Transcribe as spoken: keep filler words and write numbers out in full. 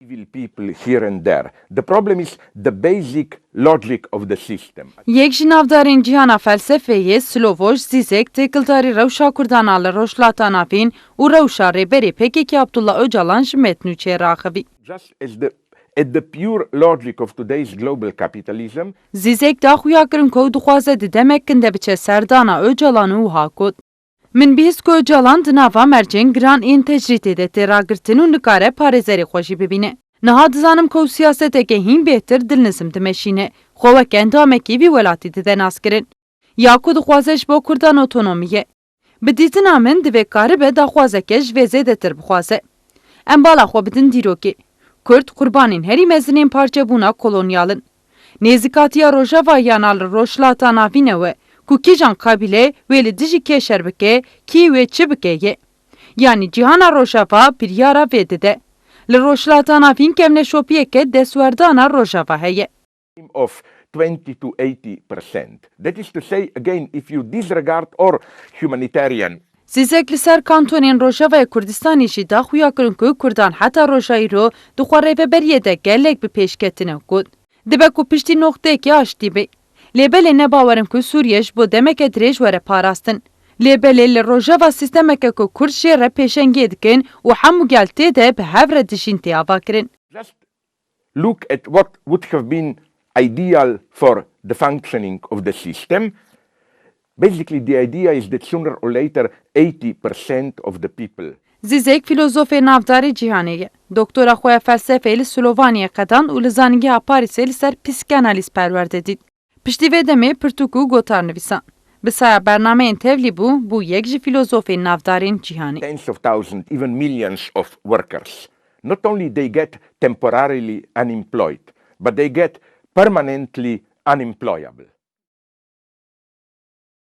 evil people here and there. The problem is the basic logic of the system. Yek ji navdarên cîhana felsefeyê Slavoj Zizek têkildarî rewşa Kurdan a li Rojhilata Navîn û rewşa rêberê P K K Abdullah Ocalan ji metnûçê raxivî. Just as the at the pure logic of today's global capitalism, Zizek da xuya kirin ku ew dixwaze di demek kin de biçe serdana Ocalan û wiha got, Min bihîst ku Ocalan di nava mercên giran ên tecrîdê de tê ragirtin û nikare parêzerê xwe jî bibîne. Niha dizanim ku ew siyaseteke hîn bêhtir dilnizim dimeşîne, xwe weke endamekî vî welatî dide naskirin. Ya ku dixwaze ji bo Kurdan otonomî ye. Bi dîtina min divê karibe daxwazeke ji vê zêdetir bixwaze. Em bala xwe bidin dîrokê. Kurd qurbanên herî mezin ên parçebûna kolonyal in. Nêzîkatiya Rojava yana li Rojhilata Navîn ew e ku kîjan qabîle wê li dijî kê şer bike, kî wê çi bike ye. Yanî cîhana Rojava biryara vê dide. Li Rojhilata Navîn kevneşopiyeke destwerdana Rojava heye. Of twenty to eighty percent. That is to say, again, if you disregard all humanitarian Zizek li ser kantonên Rojavayê Kurdistanê jî da xuya kirin ku Kurdan heta roja îro di xwe rêveberiyê de gelek bi pêş ketine û got, Dibe ku piştî noqteyekî aştî bê. Lê belê nebawer in ku Sûriye ji bo demeke dirêj were parastin. Lê belê li Rojava sîstemeke ku Kurd jê re pêşengiyê dikin û hemû gel tê de bi hev re dijîn tê avakirin. Just look at what would have been ideal for the functioning of the system. Basically, the idea is that sooner or later, eighty percent of the people Zizek fîlozofê navdarê cîhanê ye. Doktora xwe ya felsefeyê li Slovaniyê qedand û li Zanîngeha Parîsê li ser psîkanalîz perwerde dît. Piştî vê demê pirtûk û gotar nivîsan. Bi saya bernameyên tevlî bû, bû yek ji fîlozofên navdarên cîhanê. Tens of thousands, even millions of workers. Not only they get temporarily unemployed, but they get permanently unemployable.